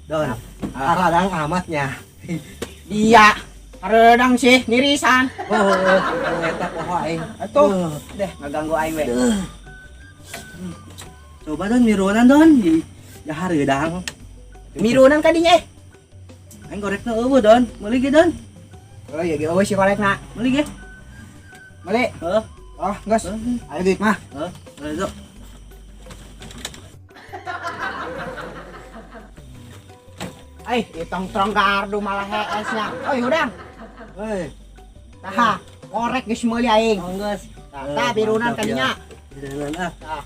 Don, hareudang amatnya. Iya. Hareudang sih nirisan. Oh, eta poho aing. Atuh, deh ngaganggu aing we. Coba Don mirunan Don di ya hareudang. Mirunan ka dinya eh. Aing korekna eueuh Don. Meuli ge Don. Oh iya ge eueuh si korekna. Meuli ge. Meuli. Heeh. Oh, geus. Ayo duit mah. Heeh, ayo. Eh, ditongtrong gardu malah heesnya. Oi, hudang. Hei. Tah, korek geus meuli aing. Oh, geus. Tah, birunan ka dinya. Birunan ah. Tah.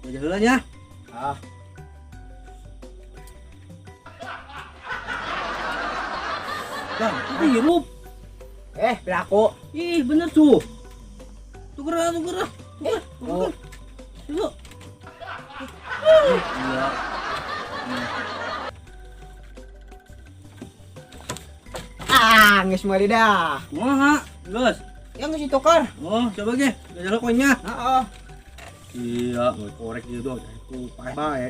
Jaja heula nya. Ah. Bang, itu hirup. Eh, pelaku. Ih, bener tuh. Tuker ah, tuker ah. Tuker, tuker. Oh. Tuh. Iya. Ah, geus meuli dah. Kumaha? Geus. Ya geus ditukar. Oh, coba ge. Jaja koinnya. Heeh. Iya, mau korek gitu dong. Itu pae bae.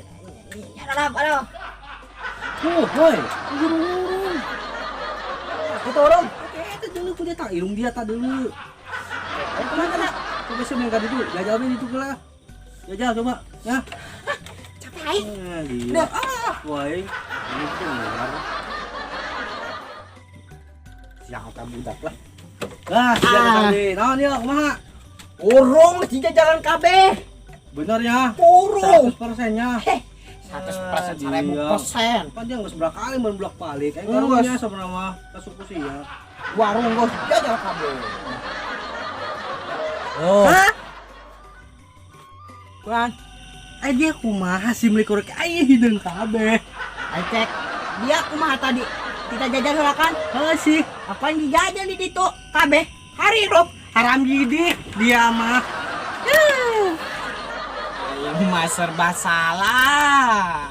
Ya aduh, aduh. Tuh, woi. Urung-urung. Aku turun. Oke, itu dulu ku dia tak irung dia tak dulu. Eh, kemana nak? Coba sih main itu, jajal main itu lah. Jajal coba, ya. Capek aing. Gila. Ah, woi. Ini benar. Siapa budak lah. Ah, siapa tadi? Naon ieu kumaha? Urung tiga jalan kabeh. Bener ya? Urung. 100% nya. Heh, 100% 1000%. Pan dia geus berapa kali mun bolak balik. Aing Geus. karunya sebenarnya mah kasuku sih ya. Warung geus jajal kabeh. Oh. Hah? Kuan, Eh dia kumaha sih meuli korek aing hideung kabeh. aing cek. Dia kumaha tadi? Kita jajan heula kan? Heuh sih. Apaan dijajan di ditu? Kabeh harirup. Haram jidik dia mah. Aing mah serba salah.